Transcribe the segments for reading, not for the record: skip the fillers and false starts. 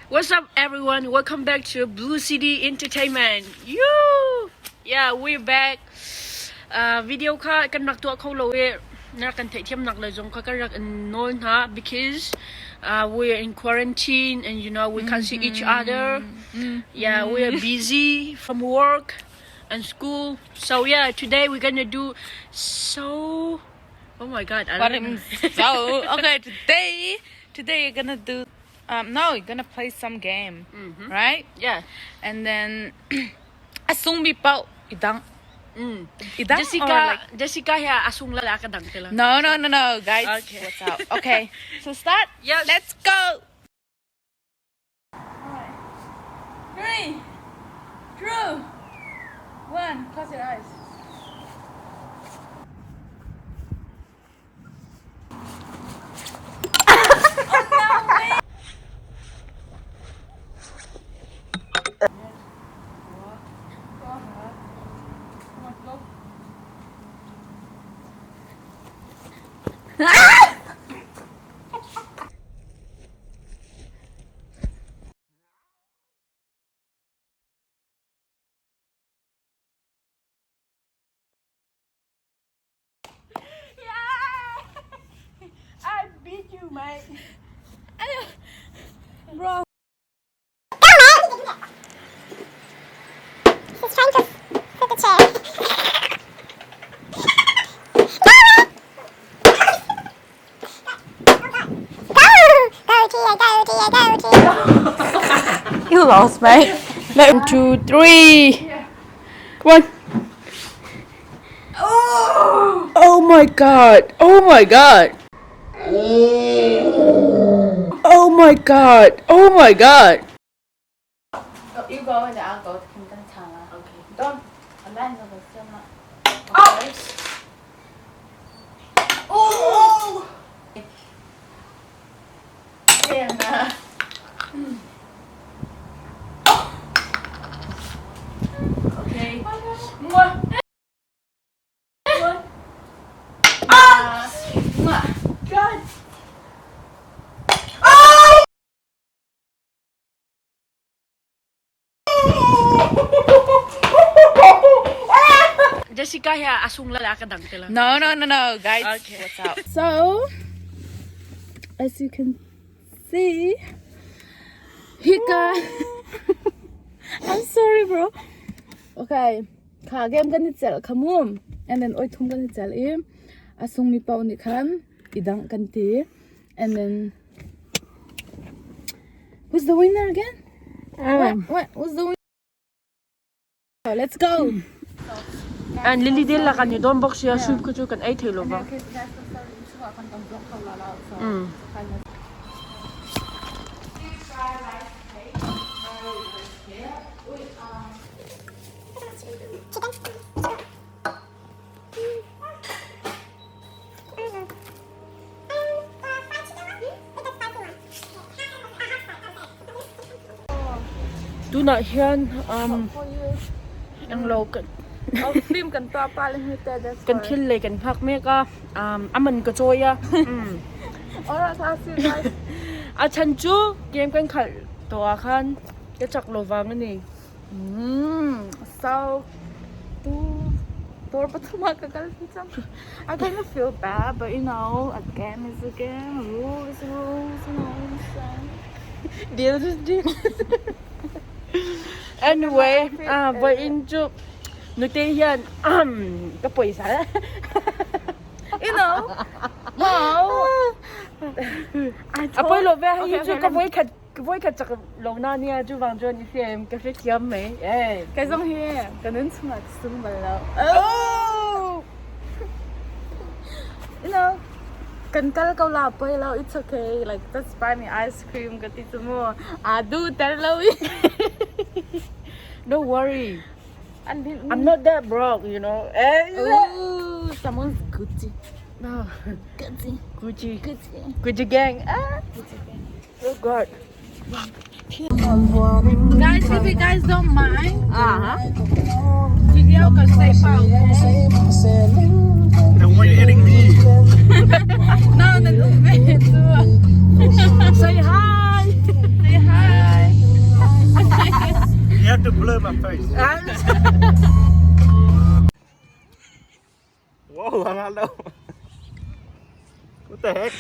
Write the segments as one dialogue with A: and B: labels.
A: What's up, everyone? Welcome back to Blue City Entertainment. You, yeah, we're back. Video kha kan rak tuah kho lo i na rak kan theihthiam nak le zong kha kan rak in nawl hna because we're in quarantine and we can't see each other. Yeah, we are busy from work and school. So yeah, today we're gonna do so. Oh my God! I
B: What
A: don't
B: I'm
A: know.
B: so okay today you're gonna do no you're gonna play some game, right?
A: Yeah.
B: And then asung mi pau idang idang or
A: Jessica,
B: like
A: Jessica he asung la la ka dang te la.
B: no, no, no, no, guys.
A: Okay.
B: What's up? Okay, so start.
A: Yes.
B: Let's go. Three, two, one. Close your eyes.
A: Yeah! I beat you, mate.
B: Bro.
C: He's trying to fit the chair. Go! Go, Tia, go, Tia, go, Tia.
B: You lost, mate.
A: One, two, three. One. Oh my God. Oh my God. Oh my God. Oh my God.
B: You go and I'll go.
A: Okay.
B: Don't.
A: Oh. Oh.
B: Yeah.
A: Okay. Mwah. One. Ah! God. Oh! Jessica he asung la la ka dang te la.
B: No, no, no, no, guys.
A: Okay.
B: What's up? So, as you can see, he got. I'm sorry, bro. Okay, kha game kan i celh kha mu. And then oi thum kan i celh i a sungmi paoh nih khan i dangh kan ti. And then who's the winner again? What? Who's the winner? Let's go.
A: And Lily Dale la kan i don bok sia soup ku cu kan ei thei lo va. Tunah hian englo kan
B: Film kan tuah pa le hme te that's
A: kan thil lei kan hngak mek a a man ka cawi a.
B: Alright, I'll see you guys.
A: A chan cu game kan khalh to ah khan ka chak lo vang ani.
B: So, tu dawr pathum ah ka kal ti cang. I kind of feel bad, but a game is a game, a rule is a rule, you know what I'm saying?
A: Deal is deal. Anyway, voi in cu nute hian ka poisa.
B: You know, well, I
A: A poi lo ve hi
B: Okay,
A: cu
B: okay,
A: ka voi khat voi khat chak lo na nia cu wang chuan i siam ka hrethiam mai. Eh.
B: Kai zong hi ka nun chungah ka sung bal lo.
A: Oh!
B: Kan kal ko la poi lo, it's okay. Like just buy me ice cream ka ti cu mu. Aa du ter lo i.
A: Don't worry.
B: An din.
A: I'm not that broke. Eh.
B: Ooh, someone's Gucci.
A: No.
B: Gucci.
A: Gucci.
B: Gucci.
A: Gucci gang. Ah.
B: Gucci gang.
A: Oh God.
B: Guys, if you guys don't mind, video kan say pao.
D: Then why you hitting me?
B: No, no, no,
A: Say hi.
B: Say hi.
D: Ruang lo. What the heck?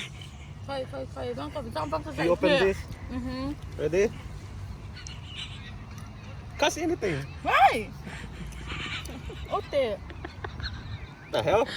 B: Khoi khoi khoi bang ko bang bang
D: You open this. Ready? Cause anything.
B: Why? Ote.
D: The hell?